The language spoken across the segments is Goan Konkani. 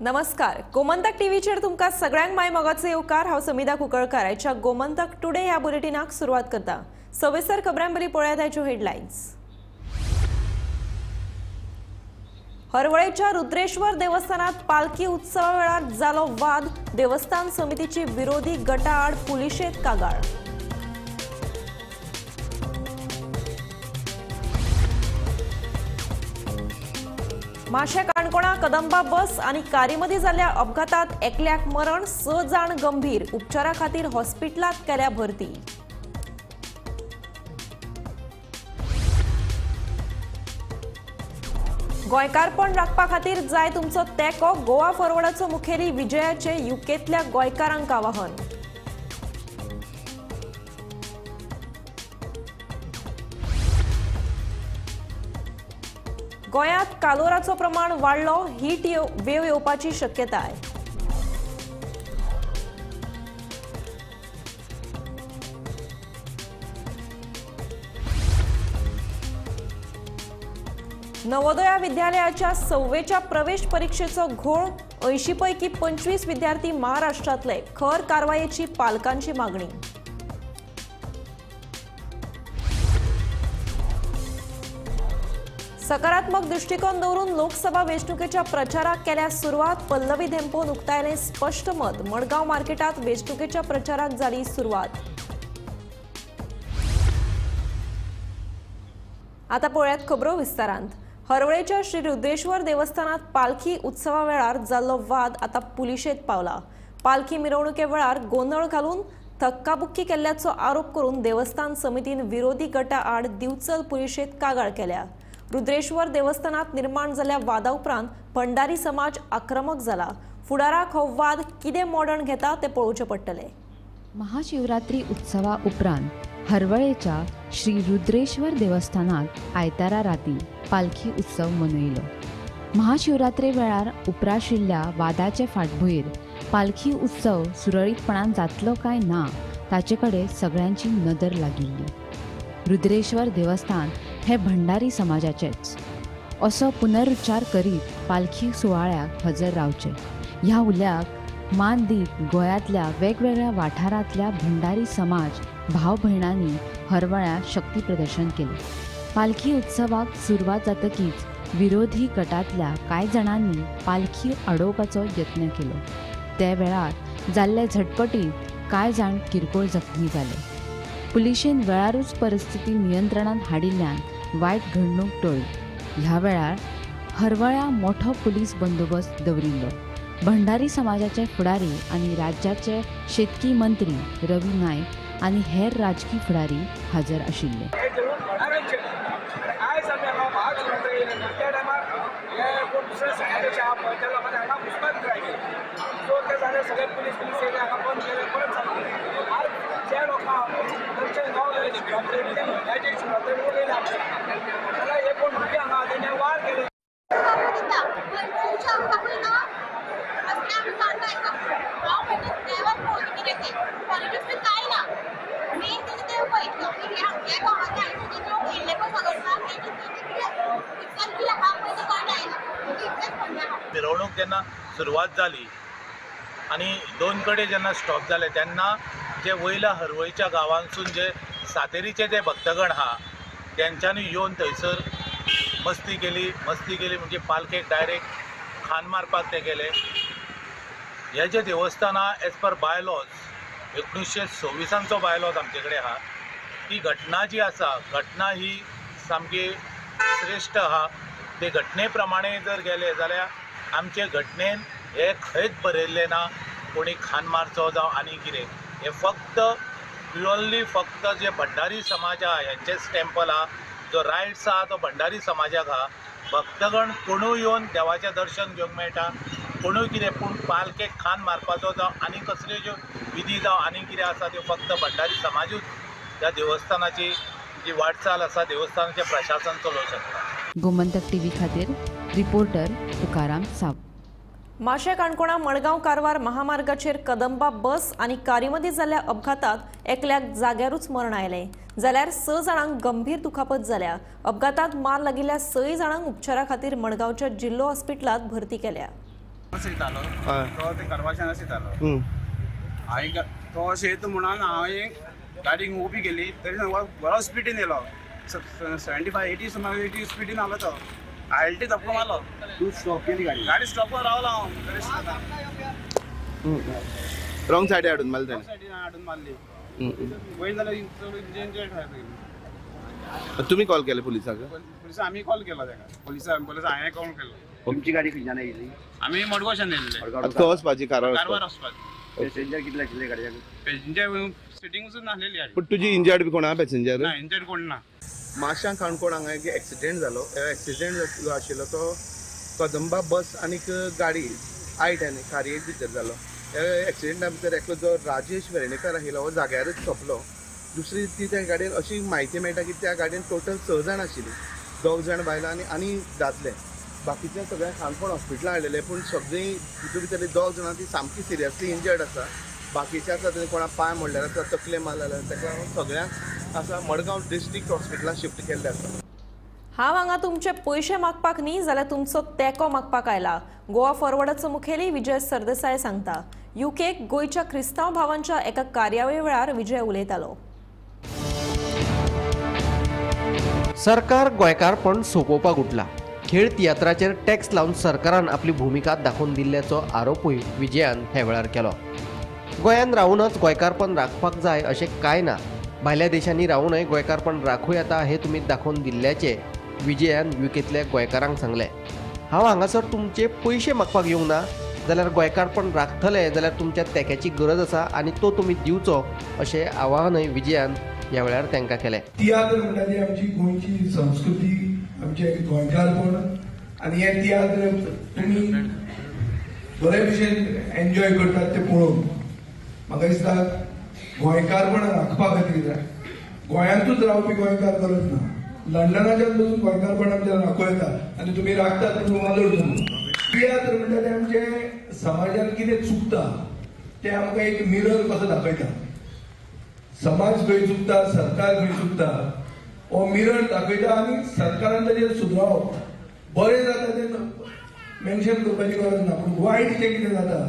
नमस्कार, गोमंतक टीव्हीचेर तुमकां सगळ्यांक my मोगाचो येवकार। हांव समिधा कुंकळकार आयच्या गोमंतक टुडे ह्या बुलेटिनाक सुरवात करता। सविस्तर खबरांबरी पळयात आयच्यो हेडलायन्स। हरवळेच्या रुद्रेश्वर देवस्थानात पालखी उत्सवा वेळार जालो वाद, देवस्थान समितीची विरोधी गटाआड पुलिशेत कागाळ। माशे काणकोणा कदंबा बस आणि कारीमध्ये झालेल्या अपघातात एकल्याक मरण, 6 जाण गंभीर, उपचारा खातीर हॉस्पिटलात केल्या भरती। गोंयकारपण राखपा खातीर जाय तुमचो तेंको, गोवा फॉरवर्डाचो मुखेली विजयाचे युकेंतल्या गोंयकारांक आवाहन। गोंयांत कालोराचो प्रमाण वाडलो, हीट वेव येवपाची शक्यताय। नवोदया विद्यालयाच्या 6वेच्या प्रवेश परीक्षेचो घोळ, 80 पैकी 25 विद्यार्थी महाराष्ट्रांतले, खर कारवायेची पालकांची मागणी। सकारात्मक दृष्टिकोन दवरून लोकसभा वेंचणुकेच्या प्रचाराक केल्या सुरवात, पल्लवी धेंपोन उक्तायलें स्पश्ट मत, मडगांव मार्केटात वेंचणुकेच्या प्रचाराक जाली सुरवात। आता पळयात खबरो विस्तारांत। हरवळेच्या श्री रुद्रेश्वर देवस्थानात पालखी उत्सवा वेळार जाल्लो वाद आता पुलिशेत पावला। पालखी मिरवणुके वेळार गोंदळ घालून धक्काबुक्की केल्ल्याचो आरोप करून देवस्थान समितीन विरोधी गटाआड दिवचल पुलिशेत कागाळ केल्या। रुद्रेश्वर देवस्थानात निर्माण जाल्ल्या वादा उपरांत भंडारी समाज आक्रमक जाला। फुडाराक हो वाद कितें मोडण घेता ते पळोवचें पडटलें। महाशिवरात्री उत्सवा उपरांत हरवळेच्या श्री रुद्रेश्वर देवस्थानात आयतारा राती पालखी उत्सव मनयलो। महाशिवरात्रे वेळार उपराशिल्ल्या वादाचे फाटभुंयेर पालखी उत्सव सुरळीतपणान जातलो काय ना ताचे कडेन सगळ्यांची नदर लागिल्ली। रुद्रेश्वर देवस्थान हे भंडारी समाजाचेच असो पुनरुच्चार करीत पालखी सुवाळ्याक हजर रावचे ह्या उल्याक मान दीत गोंयांतल्या वेगवेगळ्या वाठारांतल्या भंडारी समाज भाव भयणांनी हरवळ्या शक्ती प्रदर्शन केलें। पालखी उत्सवाक सुरवात जातकीच विरोधी गटांतल्या कांय जाणांनी पालखी अडोवपाचो यत्न केलो। त्या वेळार जाल्ले झटपटीत कांय जाण किरकोळ जखमी जाले। पुलिशेन वेळारूच परिस्थिती नियंत्रणात हाडिल्ल्यान वायट घडणूक टळ्ळी। ह्या वेळार हरवळ्या मोठो पुलीस बंदोबस्त दवरिल्लो। भंडारी समाजाचे फुडारी आनी राज्याचे शेतकी मंत्री रवी नायक आनी हेर राजकी फुडारी हजर आशिल्ले। मिरवणूक जेन्ना सुरवात जाली आनी दोन कडेन जेन्ना स्टॉप जाले तेन्ना जे वयल्या हरवळच्या गांवांसून जे सातेरीचे जे भक्तगण आहा तेंच्यांनी येवन थंयसर मस्ती केली। मस्ती केली म्हणजे पालखेक डायरेक्ट खान मारपाक ते गेले। हे जे देवस्थान आहा एज पर बायलॉज 1926 बायलॉज आमचे कडेन आहा। ती घटना जी आसा, घटना ही सामकी श्रेश्ठ आहा। ते घटने प्रमाणे जर गेले जाल्यार आमचे घटनेन हे खंयच बरयल्लें ना कोणी खान मारचो जावं आनी कितें। हे फक्त प्युअरली फक्त जे भंडारी समाज आहा हेंचेच टेम्पल आहा, जो रायट्स आहा तो भंडारी समाजाक आहा। भक्तगण कोणूय येवन देवाचें दर्शन घेवंक मेळटा, कोणूय कितें, पूण पालखेक खान मारपाचो जावं आनी कसल्यो ज्यो विधी जावं आनी कितें आसा त्यो फक्त भंडारी समाजूच त्या देवस्थानाची जी वाटचाल आसा देवस्थानाचें प्रशासन चलोवंक शकता। गोमंतक टीव्ही खातीर रिपोर्टर तुकाराम सावंत। माशे काणकोणा मडगांव कारवार महामार्गाचेर कदंबा बस आनी कारीमदीं जाल्ल्या अपघातात एकल्याक जाग्यारूच मरण आयलें, जाल्यार 6 जाणांक गंभीर दुखापत जाल्या। अपघातात मार लागिल्ल्या 6 जाणांक उपचारा खातीर मडगांवच्या जिल्लो हॉस्पिटलांत भरती केल्या। येतालो तो ते कारवारच्यान येतालो. हांवें तो शेत म्हणून हांवें गाडी उबी केली तरी बरो स्पिडीन येयलो 75 80 सुमार 80 स्पिडीन आलो तो आयल्टी धपको मारलो. तू स्टॉप केली गाडी? गाडी स्टॉप रावला हांव तरी रॉंग सायड हाडून मारली. रॉंग सायडीन हाडून मारली वयर जाल्यार इंजर्ड जालें. तुमी कॉल केले पुलिसांक? पुलिसांक आमी कॉल केलो ताका. पुलिसांक पुलिस हांवें कॉल केलो. तुमची गाडी खंयच्यान आयिल्ली? आमी मडगांवच्यान येयल्ले. खंय वचपाची? कारवार कारवार वचपाची. पॅसेंजर कितले आशिल्ले गाडयेक? पॅसेंजर सिटींग नासलेली गाडी. पूण तुजी इंजर्ड बी कोण आहा पॅसेंजर? ना, इंजर्ड कोण ना. माश्यां काणकोण हांगा एक एक्सिडेंट जालो. एक्सिडेंट जो आशिल्लो तो कदंबा बस आनीक गाडी I-10 खारयेक भितर जालो. ह्या एक्सिडेंटा भितर एकलो जो राजेश वेर्णेकर आशिल्लो हो जाग्यारच सोंपलो. दुसरी ती त्या गाडयेन अशी म्हायती मेळटा की त्या गाडयेन टोटल 6 जाण आशिल्ली, 2 जाण बायलां आनी आनी दादले. बाकीचे सगळ्यांक काणकोण हॉस्पिटलान हाडलेले, पूण सगळीं तितून भितरली 2 जाणां ती सामकी सिरियसली इंजर्ड आसा. बाकीचे आसा तेणी कोणा पांय मोडलेले आसा, तकले मारलेले आसा, ताका लागून सगळ्यांक आसा मडगांव डिस्ट्रिक्ट हॉस्पिटलान शिफ्ट केल्ले आसा. हांव हांगा तुमचे पयशे मागपाक न्ही जाल्यार तुमचो तेंको मागपाक आयला, गोवा फॉरवर्डाचो मुखेली विजय सरदेसाय सांगता. युकेक गोंयच्या क्रिस्तांव भावांच्या एका कार्यावळी वेळार विजय उलयतालो. सरकार गोंयकारपण सोंपोवपाक उठला. खेळ तियात्राचेर टॅक्स लावन सरकारान आपली भुमिका दाखोवन दिल्ल्याचो आरोपूय विजयान ह्या वेळार केलो. गोंयांत रावूनच गोंयकारपण राखपाक जाय अशें कांय ना, भायल्या देशांनी रावूनय गोंयकारपण राखूं येता हें तुमी दाखोवन दिल्ल्याचें विजयान युकेंतल्या गोंयकारांक सांगलें. हांव हांगासर तुमचे पयशे मागपाक येवंक ना, जाल्यार गोंयकारपण राखतले जाल्यार तुमच्या तेंक्याची गरज आसा आनी तो तुमी दिवचो अशें आवाहनय विजयान ह्या वेळार तांकां केलें. तियात्र म्हणटा ती आमची गोंयची संस्कृती, आमचें गोंयकारपण आनी हे तियात्र तुमी बरे भशेन एन्जॉय करतात ते पळोवन म्हाका दिसता गोंयकारपण राखपा खातीर गोंयांतूच रावपी गोंयकार गरज ना, लंडनाच्यान पसून गोंयकारपण आमच्या राखूं येता आनी तुमी राखतात म्हणून वालोर तुमकां. तियात्र म्हणटा ते आमचे समाजान कितें चुकता तें आमकां एक मिरर कसो दाखयता. समाज खंय चुकता, सरकार खंय चुकता हो मिरर दाखयता आनी सरकारान ताजेर सुदरावप. बरें जाता तें मेन्शन करपाची गरज ना, पूण वायट जें कितें जाता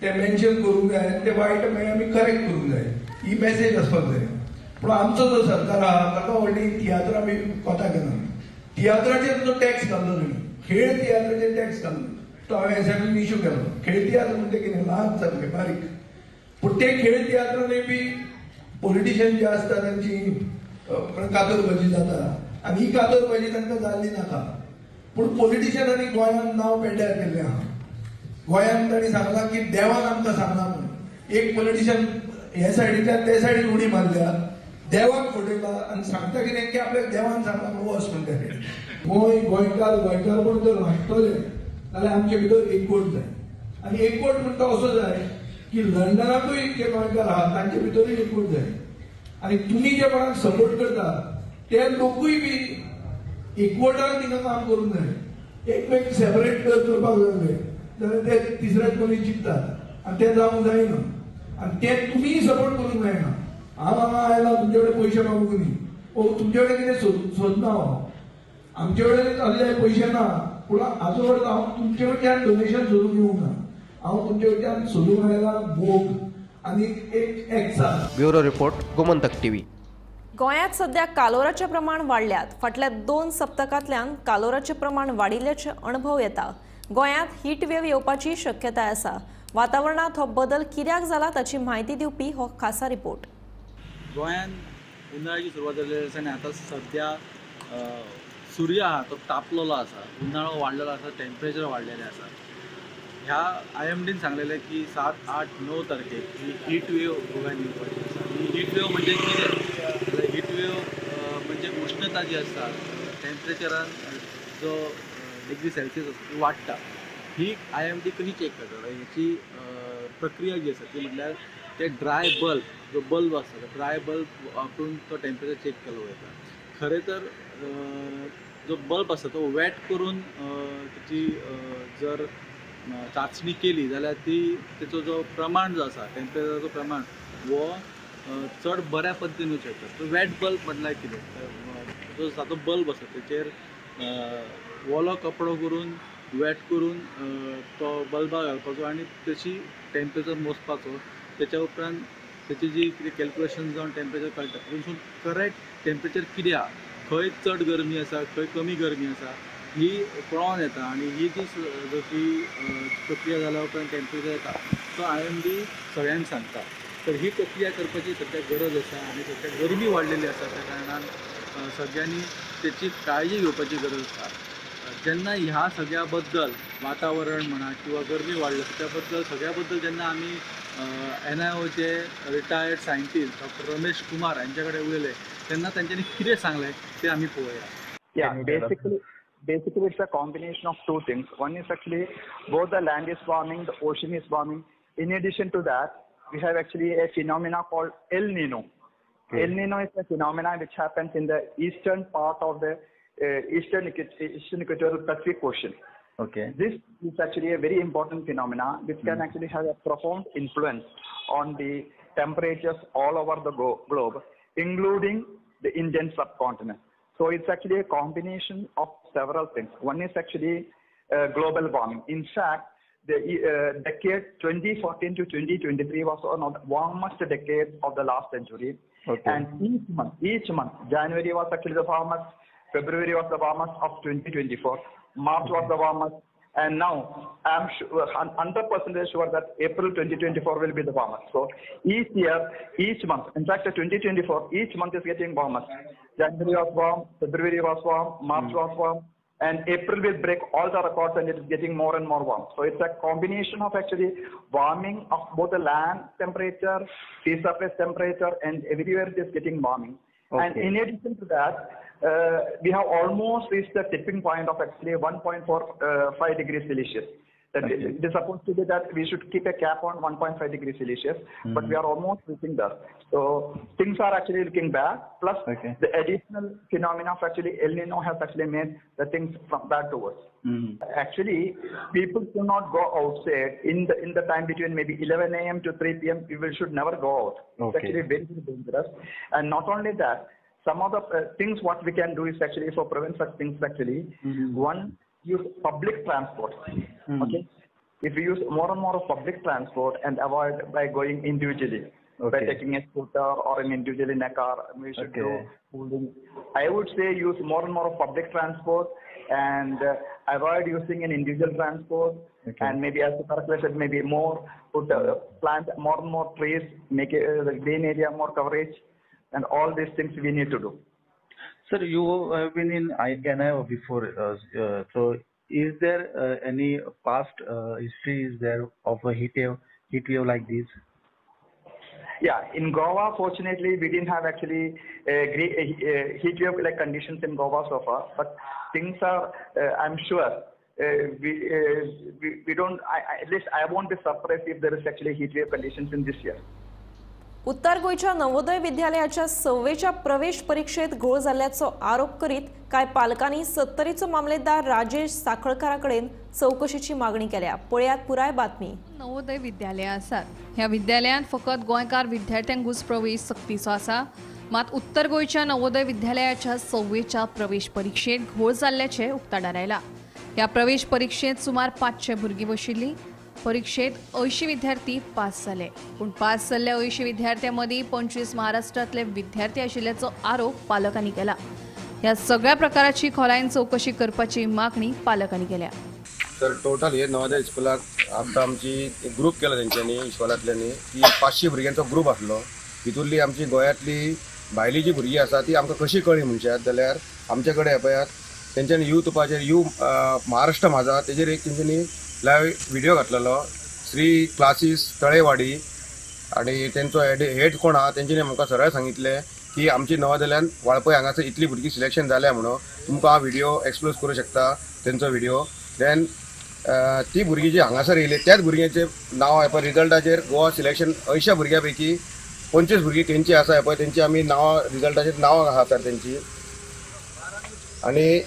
तें मेन्शन करूंक जाय आनी तें वायट मागीर आमी करेक्ट करूंक जाय, ही मॅसेज आसपाक जाय. पूण आमचो जो सरकार आहा ताका व्हडली तियात्र आमी कोता केना. तियात्राचेर जो टॅक्स घाल्लो तेणी, खेळ तियात्राचेर टॅक्स घाल्लो तो हांवें एसेंब्लीन इशू केलो. खेळ तियात्र म्हणजे कितें ल्हान सारकें बारीक, पूण ते खेळ तियात्रानूय बी पॉलिटिशियन जे आसता तांची कातरबाजी जाता आनी ही कातरबाजी तांकां जाल्ली नाका. पूण पॉलिटिशियनांनी गोंयांत नांव पेड्ड्यार केल्लें आहा. गोंयांत तांणी सांगलां की देवान आमकां सांगलां म्हणून. एक पॉलिटिशियन हे सायडींतल्यान ते सायडीन उडी मारल्या, देवाक फटयला आनी सांगता कितें की आपल्याक देवान सांगलां म्हणून वच म्हणटा. गोंय गोंयकार गोंयकारपण जर राखतले जाल्यार आमचे भितर एकवट जाय आनी एकवट म्हणटा असो जाय की लंडनाकूय जे गोंयकार आहात तांचे भितरूय एकवट जाय आनी तुमी जे कोणाक सपोर्ट करता ते लोकूय बी एकवटान थिंगा काम करूंक जाय. एकमेक सेपरेट करपाक जाय जाल्यार ते तिसऱ्याच मनीस जिखतात आनी तें जावंक जायना आनी ते तुमीय सपोर्ट करूंक जायना. हांव हांगा आयला तुमचे कडेन पयशे मागूंक न्ही, ओ तुमचे कडेन कितें सोदना हांव, आमचे कडेन असले पयशे ना, पूण हाजो अर्थ हांव तुमचे कडच्यान डोनेशन सोदूंक येवंक ना, हांव तुमचे कडच्यान सोदूंक आयला मोग आनी एक एकचार. Bureau report, Gomantak TV. गोंयांत सध्या कालोराचें प्रमाण वाडल्यात. फाटल्या 2 सप्तकांतल्यान कालोराचें प्रमाण वाडिल्ल्याचे अणभव येता. गोंयांत हीट वेव येवपाची शक्यताय आसा. वातावरणांत हो बदल कित्याक जाला ताची म्हायती दिवपी हो खासा रिपोर्ट. गोंयांत उन्हाळ्याची सुरवात जाल्ली आसा आनी आतां सद्या सूर्य आहा तो तापलेलो आसा, उन्हाळो वाडलेलो आसा, टेम्परेचर वाडलेलें आसा. ह्या IMDन सांगलेलें की 7, 8, 9 तारखेक ही हीट वेव गोव्यान येवपाची आसा. ही हीट वेव म्हणजे कितें? हीट वेव म्हणजे उश्णता जी आसता टेम्परेचरान जो डिग्री सेल्सियस आसता ती वाडटा. ही IMD कशी चॅक करता? हेची प्रक्रिया जी आसा ती म्हटल्यार ते ड्राय बल्ब जो बल्ब आसता तो ड्राय बल्ब वापरून तो टेम्परेचर चॅक केलो वता. खरें तर जो बल्ब आसता तो वेट करून ताची जर चांचणी केली जाल्यार ती तेचो जो प्रमाण जो आसा टेम्परेचराचो प्रमाण हो चड बऱ्या पद्दतीन वचूं शकता. तो वेट बल्ब म्हटल्यार कितें? जो सादो बल्ब आसा तेचेर ओलो कपडो करून वेट करून तो बल्बा घालपाचो आनी तेची टेम्परेचर मोजपाचो. तेच्या उपरांत तेची जी कितें कॅल्कुलेशन जावन टेम्परेचर कळटा. थंयसून करेक्ट टेम्परेचर कितें आहा, खंय चड गरमी आसा खंय कमी गरमी आसा ही कळोन येता. आनी ही जी जशी प्रक्रिया जाल्या उपरांत टेम्परेचर येता तो IMD सगळ्यांक सांगता. तर ही प्रक्रिया करपाची सद्या गरज आसा आनी सद्या गरमी वाडलेली आसा त्या कारणान सगळ्यांनी तेची काळजी घेवपाची गरज आसा. जेन्ना ह्या सगळ्या बद्दल वातावरण म्हणा किंवा गरमी वाडल्या त्या बद्दल सगळ्या बद्दल जेन्ना आमी NIOचे retired scientist doctor Ramesh Kumar हांचे कडेन उलयले तेन्ना तांच्यांनी कितें सांगलें तें आमी पळोवया. Yeah, basically it's a combination of two things. One is actually both the land is warming, the ocean is warming. In addition to that, we have actually a phenomena called El Nino. Okay. El Nino is a phenomena which happens in the eastern part of the eastern equatorial Pacific Ocean. Okay. This is actually a very important phenomena which can actually have a profound influence on the temperatures all over the globe, including the Indian subcontinent. So it's actually a combination of several things. One is actually global warming. In fact, the decade 2014 to 2023 was one of the warmest decades of the last century. Okay. And each month, January was actually the warmest, February was the warmest of 2024, March was the warmest, and now I'm 100% sure that April 2024 will be the warmest. So each year, each month, in fact, 2024, each month is getting warmest. January was warm, February was warm, March was warm, and April will break all the records and it is getting more and more warm. So it's a combination of actually warming of both the land temperature, sea surface temperature, and everywhere it is getting warming. Okay. And in addition to that, we have almost reached the tipping point of actually 1.45 degrees Celsius. That okay. It is supposed to be that we should keep a cap on 1.5 degrees Celsius, but we are almost reaching there. So things are actually looking bad. Plus, okay, the additional phenomena of actually El Nino has actually made the things from bad to worse. Actually, people should not go outside in the time between maybe 11 a.m. to 3 p.m. People should never go out. Okay. It's actually very, very dangerous. And not only that, some of the things what we can do is actually for prevent such things actually, one, use public transport. Okay, if we use more and more of public transport and avoid by going individually, okay, by taking a scooter or an individual in a car, we should do pooling. I would say use more and more of public transport and avoid using an individual transport. Okay. And maybe as the correctly said, maybe more put plant more and more trees, make the green area more coverage, and all these things we need to do. Sir, you have been in NIO before, so is there any past history is there of a heat wave like this? Yeah, in Goa, fortunately, we didn't have actually a heat wave like conditions in Goa so far. But things are, I'm sure, we don't. At least I won't be surprised if there is actually heat wave conditions in this year. उत्तर गोंयच्या नवोदय विद्यालयाच्या सव्वेच्या प्रवेश परीक्षेत घोळ जाल्ल्याचो आरोप करीत कांय पालकांनी सत्तरीचो मामलेदार राजेश साखळकारा कडेन चवकशीची मागणी केल्या. पळयात पुराय बातमी. नवोदय विद्यालय आसात. ह्या विद्यालयांत फकत गोंयकार विद्यार्थ्यांकूच प्रवेश सक्तीचो आसा. मात उत्तर गोंयच्या नवोदय विद्यालयाच्या सव्वेच्या प्रवेश परीक्षेत घोळ जाल्ल्याचें उक्ताडार आयलां. ह्या प्रवेश परीक्षेत सुमार 500 भुरगीं बशिल्लीं. परीक्षेत 80 विद्यार्थी पास जाले. पूण पास जाल्ल्या 80 विद्यार्थ्यां मदीं 25 महाराष्ट्रांतले विद्यार्थी आशिल्ल्याचो आरोप पालकांनी केला. ह्या सगळ्या प्रकाराची खोलायेन चवकशी करपाची मागणी पालकांनी केल्या. तर टोटल हे नवोदय स्कुलाक आतां आमची एक ग्रूप केला तेंच्यांनी इस्कॉलांतल्यांनी की 500 भुरग्यांचो ग्रूप आसलो. भितूरली आमची गोंयांतली भायली जी भुरगीं आसा ती आमकां कशी कळ्ळी म्हणशात जाल्यार आमचे कडेन पळयात तेंच्यांनी युट्यूबाचेर महाराष्ट्र माझा तेजेर एक तेंच्यांनी लायव्ह व्हिडिओ घातलेलो श्री क्लासीस तळेवाडी आणि तेंचो हेड कोण आहा तेंच्यांनी आमकां सरळ सांगितलें की आमची नवोदयान वाळपय हांगासर इतली भुरगीं सिलेक्शन जाल्या म्हणून तुमकां हांव व्हिडिओ एक्सप्लोज करूं शकता तेंचो व्हिडिओ. देन ती भुरगीं जी हांगासर येयली त्याच भुरग्यांचें नांव पळय रिजल्टाचेर गोवा सिलेक्शन 80 भुरग्यां पैकी 25 भुरगीं तेंची आसा पळय तेंची आमी नांवां रिजल्टाचेर नांवां आसा तर तेंची. आनी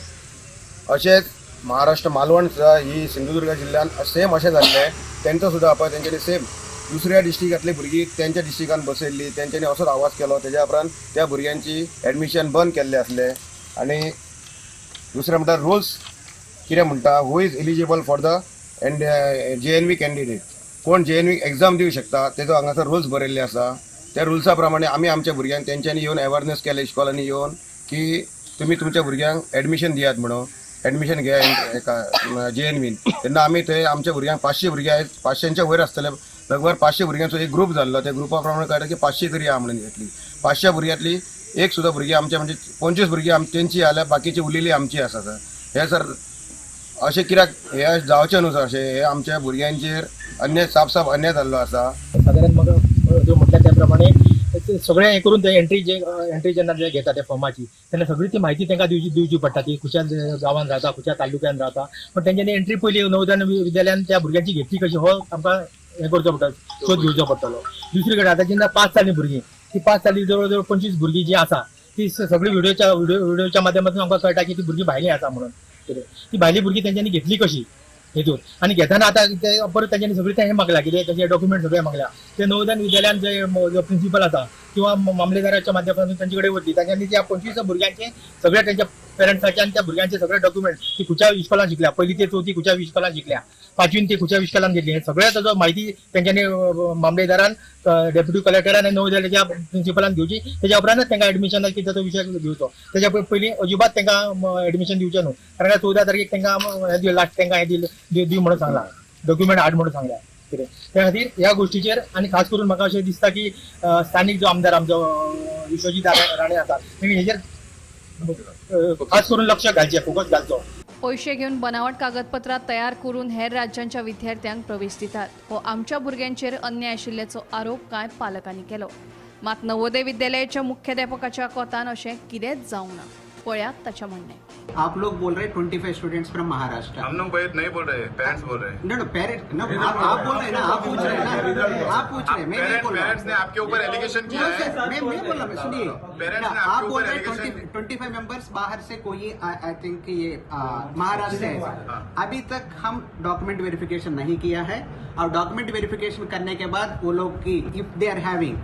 अशेंच महाराष्ट्र मालवण सुद्दां ही सिंधुदुर्ग जिल्ल्यांत सेम अशें जाल्लें तेंचो सुद्दां पळय तेंच्यांनी सेम दुसऱ्या डिस्ट्रिक्टांतली भुरगीं तेंच्या डिस्ट्रिक्टान बसयल्ली तेंच्यांनी असोच आवाज केलो तेज्या उपरांत त्या भुरग्यांची एडमिशन बंद केल्लें आसलें. आनी दुसरें म्हणल्यार रुल्स कितें म्हणटा, who is eligible for the and JNV candidate, कोण JNV exam दिवं शकता तेजो हांगासर रुल्स बरयल्ले आसा. त्या रुल्सा प्रमाणे आमी आमच्या भुरग्यांक तेंच्यांनी येवन अवेरनेस केलें इस्कॉलांनी येवन की तुमी तुमच्या भुरग्यांक एडमिशन दियात म्हणून, एडमिशन घेया एका JNVन. तेन्ना आमी थंय आमच्या भुरग्यांक 500 भुरगे आहेत, 500च्या वयर आसतले, लगभग 500 भुरग्यांचो एक ग्रूप जाल्लो. त्या ग्रुपा प्रमाणे कळटा की 500 तरी आहा म्हणून घेतली. 500 भुरग्यांतली एक सुद्दां भुरगीं आमच्या म्हणजे 25 भुरगीं तेंची आल्या, बाकीची उरलेली आमची आसा सर. हे सर अशें कित्याक हे जावचें न्हू सर, अशें हे आमच्या भुरग्यांचेर अन्याय, साफ साफ अन्याय जाल्लो आसा. सादारण म्हाका म्हटल्यार त्या प्रमाणे सगळें हें करून ते एंट्री जे एंट्री जेन्ना जे घेता त्या फॉर्माची तेन्ना सगळी ती म्हायती तांकां दिवची पडटा, ती खंयच्या गांवांत रावता, खंयच्या तालुक्यान रावता. पण तेंच्यांनी एंट्री पयली नवोदय विद्यालयान त्या भुरग्यांची घेतली कशी हो आमकां हें करचो पडटा, शोध घेवचो पडटलो. दुसरी कडेन आतां जेन्ना 5 जालीं भुरगीं, ती 5 जाली जवळ जवळ 25 भुरगीं जी आसा ती सगळी व्हिडिओच्या माध्यमातून आमकां कळटा की ती भुरगीं भायलीं आसा म्हणून. ती भायली भुरगीं तेंच्यांनी घेतली कशी हेतून, आनी घेतना आतां ते परत तेंच्यांनी सगळीं तें हें मागलां कितें तेंचे डॉक्युमेंट सगळें मागल्या. ते नवोदय विद्यालयान जे प्रिंसिपल आसा किंवा मामलेदाराच्या माध्यमातून तांचे कडेन वतली, तांच्यांनी त्या 25 भुरग्यांचे सगळे तेंच्या पेरंट्साचे आनी त्या भुरग्यांचे सगळे डॉक्युमेंट, ती खंयच्या इस्कॉलान शिकल्या, पयली ते चवथी खंयच्या इस्कॉलान शिकल्या, पांचवीन ती खंयच्या इस्कॉलान घेतली, हे सगळ्या ताजो म्हायती तेंच्यांनी मामलेदारान, डेप्युटी कलेक्टरान आनी नवोदयाच्या प्रिंसिपलान घेवची. तेज्या उपरांतच तांकां एडमिशनाक कितें तो विशय घेवचो. तेज्या पयलीं अजिबात तांकां एडमिशन दिवचें न्हू, कारण 14 तारखेक तांकां लास्ट तांकां हें दिव म्हणून सांगलां, डॉक्युमेंट हाड म्हणून सांगलां कितें. त्या खातीर ह्या गोश्टीचेर आनी खास करून म्हाका अशें दिसता की स्थानीक जो आमदार आमचो विश्वजीत राणे आसा तेणी हेजेर खास करून लक्ष घालचें, फोकस घालचो. पयशे घेवन बनावट कागदपत्रां तयार करून हेर राज्यांच्या विद्यार्थ्यांक प्रवेश दितात हो आमच्या भुरग्यांचेर अन्याय आशिल्ल्याचो आरोप कांय पालकांनी केलो. मात नवोदय विद्यालयाच्या मुख्याध्यापकाच्या कोतान अशें कितेंच जावंक ना. पळयात ताचें म्हणणें. आप लोग बोल रहे 25 स्टूडेंट्स फ्रॉम महाराष्ट्र. हम लोग नहीं बोल रहे, पेरेंट्स बोल रहे हैं. नो पेरेंट्स नो, आप बोल रहे हैं ना, आप पूछ रहे हैं ना, आप पूछ रहे हैं, मैं नहीं बोल रहा. पेरेंट्स ने आपके ऊपर एलिगेशन किया है. मैं नहीं बोल रहा, सुनिए, पेरेंट्स ने आप बोल रहे हैं 25 मेंबर्स बाहर से कोई, I think ये महाराष्ट्र से है. अभी तक हम डॉक्यूमेंट वेरिफिकेशन नहीं किया है, और डॉक्यूमेंट वेरिफिकेशन करने के बाद वो लोग की if they are having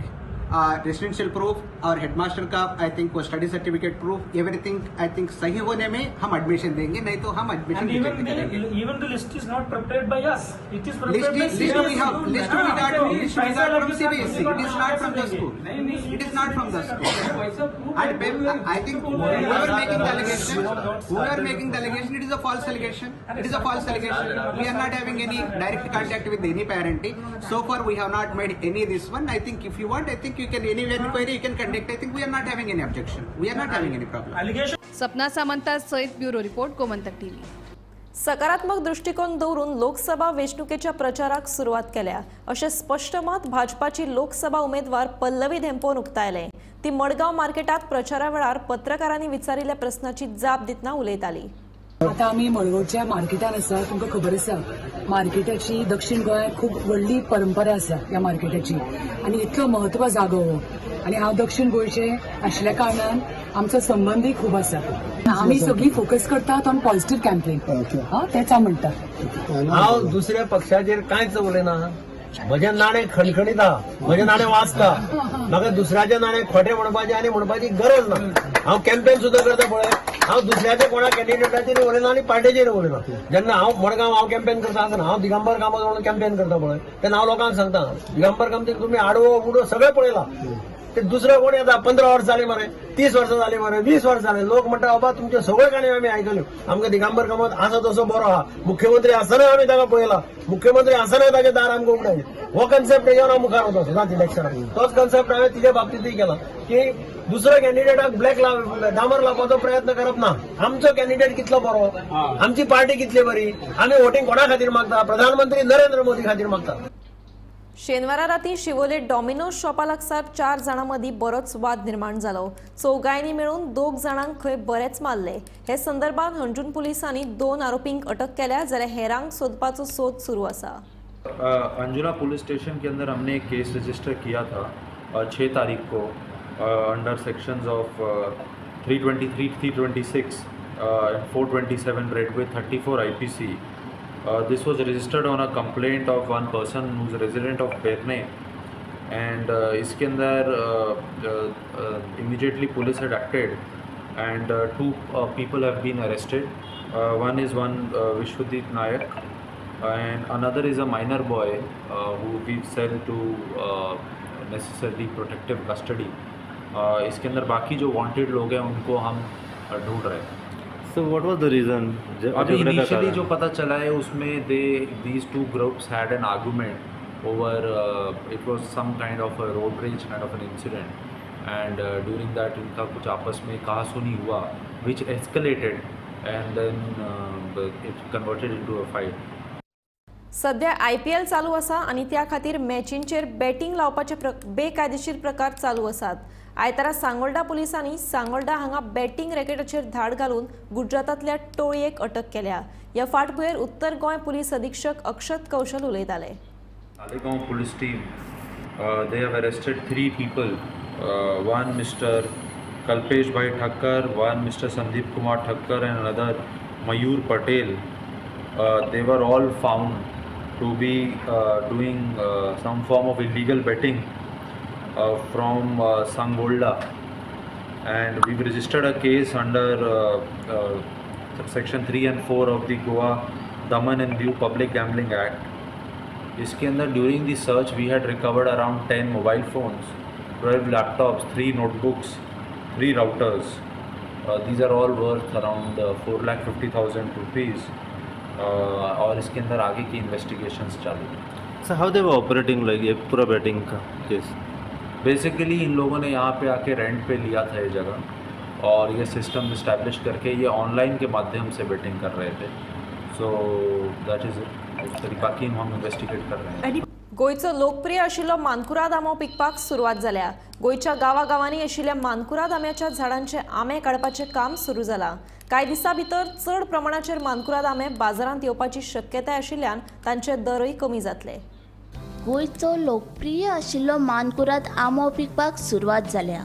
residential proof Aur headmaster का I think वो study certificate proof everything I think सही होने में हम एडमिशन देंगे, नहीं तो हम एडमिशन रिजेक्ट करेंगे. Even the list is not prepared by us, it is prepared by list we have, list we got, list we got from CBSE, it is not from the school, it is not from the school. And I think whoever making the allegation, whoever making the allegation, it is a false allegation, it is a false allegation. We are not having any direct contact with any parent. So far we have not made any this one. I think if you want, I think you can any inquiry you can conduct. I think we are not having any objection. We are not having any problem. Sapna Samanta सहित ब्युरो रिपोर्ट, गोमंतक टीव्ही. सकारात्मक दृष्टिकोन दवरून लोकसभा वेंचणुकेच्या प्रचाराक सुरवात केल्या अशें स्पश्ट मत भाजपाची लोकसभा उमेदवार पल्लवी धेंपोन उक्तायलें. ती मडगांव मार्केटात प्रचारा वेळार पत्रकारांनी विचारिल्ल्या प्रस्नाची जाप दितना उलयताली. आता आमी मडगांवच्या मार्केटान आसा. तुमकां खबर आसा मार्केटाची दक्षिण गोंयांत खूब व्हडली परंपरा आसा ह्या मार्केटाची, आनी इतलो म्हत्व जागो हो. आनी हांव दक्षिण गोंयचें आशिल्ल्या कारणान आमचो संबंदूय खूब आसा. आमी सगळीं फोकस करतात ऑन पॉझिटिव्ह कॅम्पेन, तेच हांव म्हणटा. हांव दुसऱ्या पक्षाचेर कांयच उलयना. म्हजें नाणें खणखणीत आहा, म्हजें नाणें वाचता, म्हाका दुसऱ्याचें नाणें खोटें म्हणपाचें आनी म्हणपाची गरज ना. हांव कॅम्पेन सुद्दां करता पळय, हांव दुसऱ्याच्या कोणा कॅन्डिडेटाचेर उलयना आनी पार्टेचेर उलयना. जेन्ना हांव मडगांव हांव कॅम्पेन करता आसतना हांव दिगंबर कामत म्हणून कॅम्पेन करता पळय, तेन्ना हांव लोकांक सांगता दिगंबर कामतीक तुमी आडवो उडो सगळें पळयला. ते दुसरे कोण येता 15 वर्सां जालीं मरे, 30 वर्सां जालीं मरे, 20 वर्सां जालीं, लोक म्हणटा बाबा तुमच्यो सगळ्यो काणयो आमी आयकल्यो, आमकां दिगंबर कामत आसा तसो बरो आहा, मुख्यमंत्री आसतना आमी ताका पळयला, मुख्यमंत्री आसतना ताचें दार आमकां उगडायलें. हो कन्सेप्ट घेवन हांव मुखार वता सदांच इलेक्शनाक. तोच कन्सेप्ट हांवें तिच्या बाबतींतूय केला की दुसऱ्या कॅन्डिडेटाक ब्लॅक डांबर लावपाचो प्रयत्न करप ना. आमचो कॅन्डिडेट कितलो बरो, आमची पार्टी कितली बरी, आमी वोटींग कोणा खातीर मागता, प्रधानमंत्री नरेंद्र मोदी खातीर मागता. शेनवारा राती शिवोले डॉमिनोज शॉपा लागसार 4 जाणां मदीं बरोच वाद निर्माण जालो. चौगांनी मेळून 2 जाणांक खंय बरेच मारले. हे संदर्भात हणजूण पुलिसांनी 2 आरोपींक अटक केल्या, जाल्यार हेरांक सोदपाचो सोद सुरू आसा. अंजुना पुलिस स्टेशन के अंदर हमने एक केस रजिस्टर किया था 6 तारीख को under sections of 323, 326 and 427 read with 34 IPC. This was registered on a complaint of one person who's a resident of Perne, and इसके अंदर immediately police had acted and 2 people have been arrested. One is Vishwadeep Nayak and another is a minor boy who we sell to necessarily protective custody. इसके अंदर बाकी जो वांटेड लोग हैं उनको हम ढूंढ रहे हैं। So what was the reason? अभी इनिशियली जो पता चला है उसमें these two groups had an argument over it was some kind of a road rage kind of an incident and during that इनका कुछ आपस में कहा सुनी हुआ which escalated and then it converted into a fight. सध्या IPL चालू आसा आनी त्या खातीर मॅचींचेर बॅटिंग लावपाचे बेकायदेशीर प्रकार चालू आसात। आयतारा सांगोल्डा पुलिसांनी सांगोल्डा हांगा बॅटिंग रॅकेटाचेर धाड घालून गुजरातांतल्या टोळयेक अटक केल्या। ह्या फाटभुंयेर उत्तर गोंय पुलीस अधीक्षक अक्षत कौशल उलयताले। Taleigao police team they have arrested 3 people, one Mr. Kalpesh Bhai Thakkar, one Mr. Sandeep Kumar Thakkar and another Mayur Patel. They were all found to be doing some form of illegal betting from Sangolda, and we've registered a case under section 3 and 4 of the Goa Daman and Diu Public Gambling Act. इसके अंदर during the search we had recovered around 10 mobile phones, 12 laptops, 3 notebooks, 3 routers. These are all worth around 4,50,000 rupees. और इसके अंदर आगे की इन्वेस्टिगेशंस चालू हैं। Sir, how they were operating like ये पूरा बैटिंग का केस? बेसिकली इन लोगों ने यहाँ पे आके रेंट पे लिया था ये जगह और ये सिस्टम इस्टेब्लिश करके ये ऑनलाइन के माध्यम से बेटिंग कर रहे थे। सो that is it, बाकी हम इन्वेस्टिगेट कर रहे हैं। गोंयचो लोकप्रिय आशिल्लो मानकुराद आंबो पिकपाक सुरवात जाल्या। गोंयच्या गांवागांवांनी आशिल्ल्या मानकुराद आंब्याच्या झाडांचे आंबे काडपाचें काम सुरू जालां। कांय दिसां भितर चड प्रमाणाचेर मानकुराद आंबे बाजारांत येवपाची शक्यताय आशिल्ल्यान तांचे दरय कमी जातले। गोंयचो लोकप्रिय आशिल्लो मानकुराद आंबो पिकपाक सुरवात जाल्या।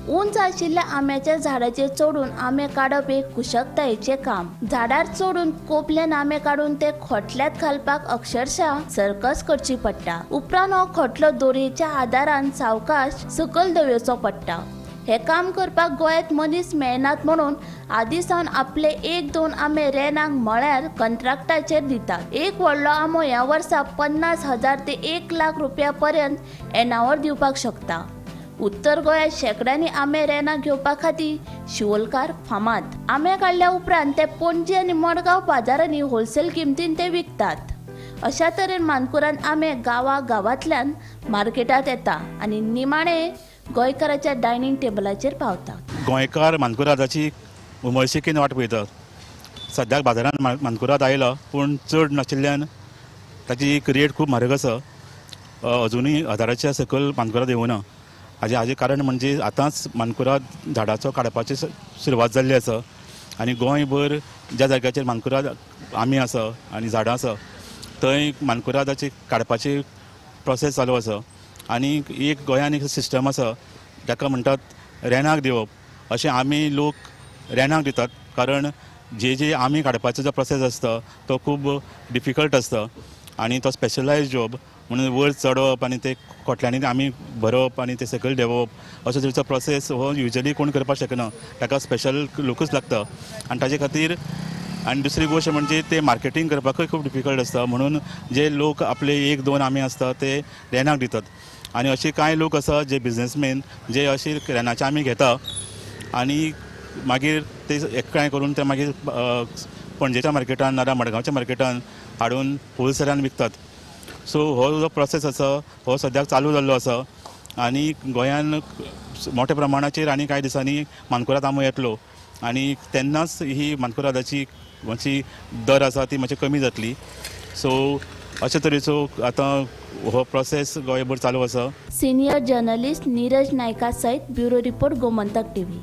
उंच आशिल्ल्या आंब्याच्या झाडाचेर चडून आंबे काडप एक कुशळतायेचें काम। झाडार चडून कोपल्यान आंबे काडून ते खोटल्यांत घालपाक अक्षरशः सर्कस करची पडटा। उपरांत हो खोटलो दोरयेच्या आदारान सावकाश सकयल दवरचो पडटा। हे काम करपाक गोंयांत मनीस मेळनात म्हणून आदी सावन आपले 1-2 आंबे रेनाक म्हळ्यार कंत्राटाचेर दितात। एक व्हडलो आंबो ह्या वर्सा 50,000 ते 1 लाख रुपया पर्यंत येणावळ दिवपाक शकता। उत्तर गोंयांत शेंकड्यांनी आंबे रेनाक घेवपा खातीर शिवोलकार फामाद। आंबे काडल्या उपरांत ते पणजी आनी मडगांव बाजारांनी होलसेल किमतीन ते विकतात। अशा तरेन मानकुराद आंबे गांवा गांवांतल्यान मार्केटांत येता आनी निमाणे गोंयकाराच्या डायनिंग टेबलाचेर पावता। गोंयकार मानकुरादाची उमळशिकेन वाट पळयतात। सद्याक बाजारांत मानकुराद आयला पूण चड नाशिल्ल्यान ताची रेट खूब म्हारग आसा। अजुनूय 1000च्या सकयल मानकुराद येवना। हाजें कारण म्हणजे आतांच मानकुराद झाडाचो काडपाची सुरवात जाल्ली आसा आनी गोंयभर ज्या जाग्याचेर मानकुराद आंबे आसा आनी झाडां आसा थंय मानकुरादाची काडपाची प्रोसेस चालू आसा। आनी एक गोंयान एक सिस्टम आसा ताका म्हणटात रेनाक दिवप। अशें आमी लोक रेनाक दितात कारण जे जे आमी काडपाचो जो प्रोसेस आसता तो खूब डिफिकल्ट आसता आनी तो स्पेशलायज जॉब म्हणून वयर चडप आनी ते खोटल्यांनी आमी भरप आनी ते सकयल देंवप असो तरेचो प्रोसेस हो युजली कोण करपाक शकना, ताका स्पेशल लोकूच लागता आनी ताजे खातीर। आनी दुसरी गोश्ट म्हणजे ते मार्केटींग करपाकूय खूब डिफिकल्ट आसता म्हणून जे लोक आपले 1-2 आमी आसता ते रेनाक दितात। आनी अशे कांय लोक आसा जे बिजनेसमॅन जे अशे रेनाचे आमी घेता आनी मागीर ते एकठांय करून ते मागीर पणजेच्या मार्केटान नाजाल्यार मडगांवच्या मार्केटान हाडून होलसेलान विकतात। सो हो जो प्रोसेस आसा हो सद्याक चालू जाल्लो आसा आनी गोंयान मोठ्या प्रमाणाचेर आनी कांय दिसांनी मानकुराद आंबो येतलो आनी तेन्नाच ही मानकुरादाची मातशी दर आसा ती मातशी कमी जातली। सो अशे तरेचो आतां हो प्रोसेस गोंयभर चालू आसा। सिनियर जर्नलिस्ट नीरज नायका सहित ब्युरो रिपोर्ट, गोमंतक टीव्ही।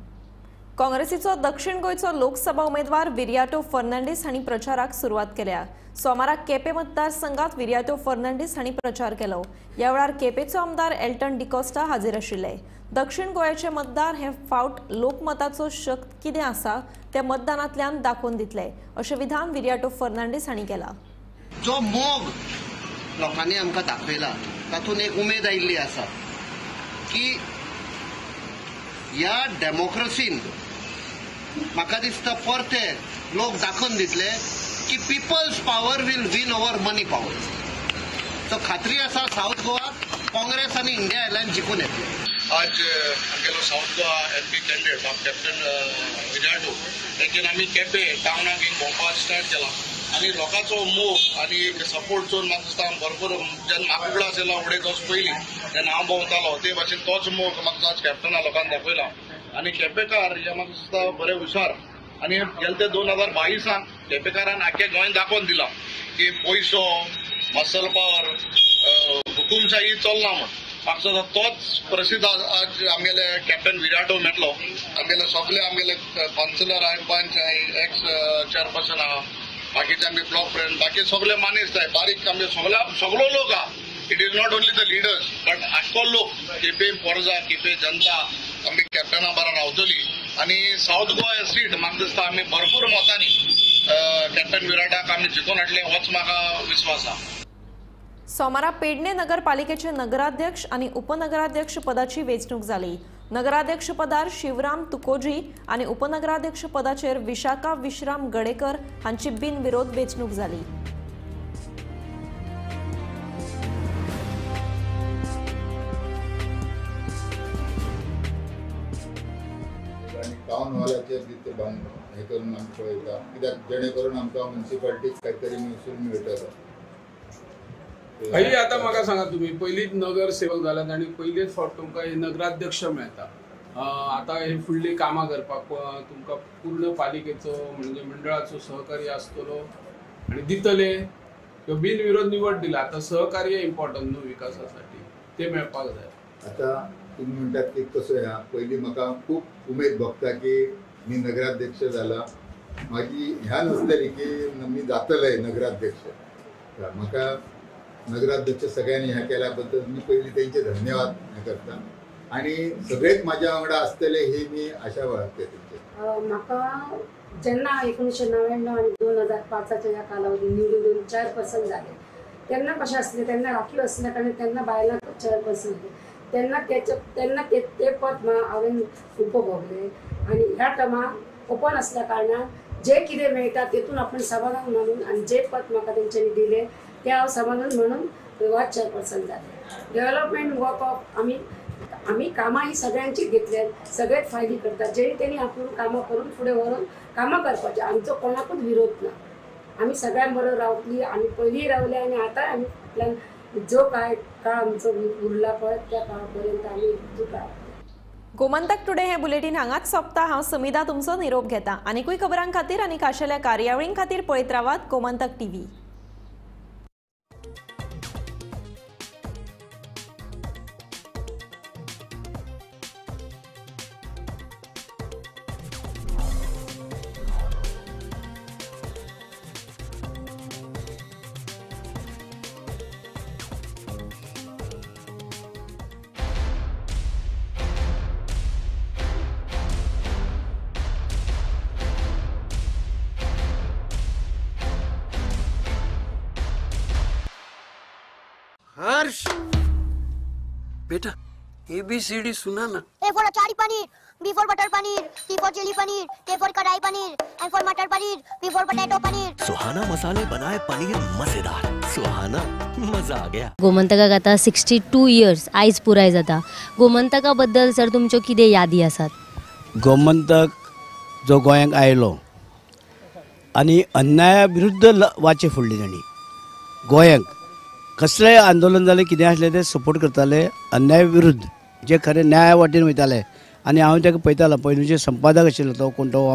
काँग्रेसीचो दक्षिण गोंयचो लोकसभा उमेदवार विरियाटो फर्नांडीस हांणी प्रचाराक सुरवात केल्या। सोमाराक केपें मतदारसंघात विरियाटो फर्नांडीस हांणी प्रचार केलो। ह्या वेळार केपेंचो आमदार एल्टन डिकोस्टा हाजीर आशिल्ले। दक्षिण गोंयचे मतदार हे फावट लोकमताचो शक्त कितें आसा ते मतदानांतल्यान दाखोवन दितले अशें विधान विरियाटो फर्नांडीस हांणी केलां। जो मोग लोकांनी आमकां दाखयला तातूंत एक उमेद आयिल्ली आसा की ह्या डेमोक्रेसीन म्हाका दिसता परते लोक दाखोवन दितले की people's power will win over money power. So खात्री आसा सावथ गोवा काँग्रेस आनी इंडिया एलायन्स जिखून येतले. आज आमगेलो South Goa MP candidate captain Viriato तेंच्यान आमी केपें टावनाक एक भोंवपाक स्टार्ट केला आनी लोकांचो मोग आनी एक सपोर्ट चोवन म्हाका दिसता भरपूर जेन्ना म्हाका उगडास येयलो फुडें तोच पयलीं जेन्ना हांव भोंवतालो ते भाशेन तोच मोग म्हाका आज कॅप्टना लोकांनी दाखयला आनी केपेंकार हे म्हाका दिसता बरे हुशार आनी गेले ते 2022 केपेंकारान आख्या गोंयान दाखोवन दिला की पयसो, मसल पावर, हुकुमशाही चलना म्हूण. म्हाका तोच प्रसिद्ध आज आमगेले कॅप्टन विराटो मेटलो. आमगेले सगळे आमगेले कावन्सिलर आहाय, पंच आहाय, एक्स चेअरपर्सन आहा, बाकीचे आमगे ब्लॉक प्रेसिडेंट, बाकी सगळे मानेस्त आहाय, बारीक आमगे सगळो लोक आहा. It is not only the leaders but आख्खो लोक केपें पोरजा, केपें जनता आमगे कॅप्टना बरा रावतली आनी सावथ गोवा सीट म्हाका दिसता आमी भरपूर मतांनी कॅप्टन विराटाक आमी जिखून हाडले होच म्हाका विस्वास आहा. सोमारा पेडणे नगरपालिकेचे नगराध्यक्ष आणि उपनगराध्यक्ष पदाची वेंचणूक जाली. नगराध्यक्ष पदार शिवराम तुकोजी आणि उपनगराध्यक्ष पदाचेर विशाखा विश्राम गडेकर हांची बिनविरोध वेंचणूक जाली. टावन हॉलाचेर ते बांद हे करून आमी पळयता कित्याक जेणे करून आमकां म्युनिसिपालिटीक कांय तरी महसूल मेळटलो. हय, आतां म्हाका सांगा तुमी पयलींच नगरसेवक जाल्यात आनी पयलीच फावट तुमकां नगराध्यक्ष मेळटा. आतां हे फुडलीं कामां करपाक तुमकां पूर्ण पालिकेचो म्हणजे मंडळाचो सहकार्य आसतलो आनी दितले. बिनविरोध निवड दिला, आतां सहकार्य इम्पॉर्टंट न्हू विकासासाठी, ते मेळपाक जाय. आतां तुमी म्हणटात की कसो ह्या पयलीं म्हाका खूब उमेद भोगता की मी नगराध्यक्ष जाला. म्हाजी ह्या नासतली की मी जातले नगराध्यक्ष. म्हाका नगराध्यक्ष सगळ्यांनी ह्या केल्या बद्दल मी पयलीं तेंचे धन्यवाद हें करता आनी सगळेच म्हाज्या वांगडा आसतले ही मी आशा बाळगता तेंचे. म्हाका जेन्ना 1999 आनी 2005 ह्या कालावधी निवडून येवन चेअरपर्सन जाले तेन्ना कशें आसलें, तेन्ना राखीव आसल्या कारणान तेन्ना बायलां चेअरपर्सन जालें. तेन्ना तेन्ना ते पद हांवें उपभोगलें आनी ह्या टर्माक ओपन आसल्या कारणान जे कितें मेळटा तेतून आपण समाधान मानून आनी जे पद म्हाका तेंच्यांनी दिलें ते हांव समाधान म्हणून वायस चेअरपर्सन जालें. डेव्हलपमेंट वर्क ऑफ आमी कामां ही सगळ्यांचीच घेतल्यात, सगळेच फायली करतात, जे तेणी आपूण कामां करून फुडें व्हरून कामां करपाचें. आमचो कोणाकूच विरोध ना, आमी सगळ्यां बरोबर रावतली. आमी पयलीं रावले आनी आतां आमी आपल्यान जो काय काळ आमचो उरला पळय त्या काळा पर्यंत आमी एकजूट रावतले. गोमंतक टुडे हे बुलेटीन हांगाच सोंपता. हांव समिधा तुमचो निरोप घेता. आनीकूय खबरां खातीर आनी खाशेल्या कार्यावळीं खातीर पळयत रावात गोमंतक टीव्ही. हर्ष बेटा ABCD सुना ना. A for achari paneer, B for butter paneer, C for chilli paneer, K for kadai paneer, M for matar paneer, P for potato paneer. Suhana मसाले बनाए पनीर मजेदार. सुहाना मजा आ गया. गोमंतकाक आतां 62 इयर्स आयज पुराय जाता. गोमंतका बद्दल सर तुमच्यो कितें यादी आसात? गोमंतक जो गोंयांक आयलो आनी अन्याया विरुद्ध वाचे फोडली तांणी. गोंयांक कसलेंय आंदोलन जालें कितें आसलें ते सपोर्ट करताले अन्याय विरुद्ध, जे खरें न्याया वाटेन वयताले. आनी हांव ताका पळयतालो, पयलींचे संपादक आशिल्लो तो कोण तो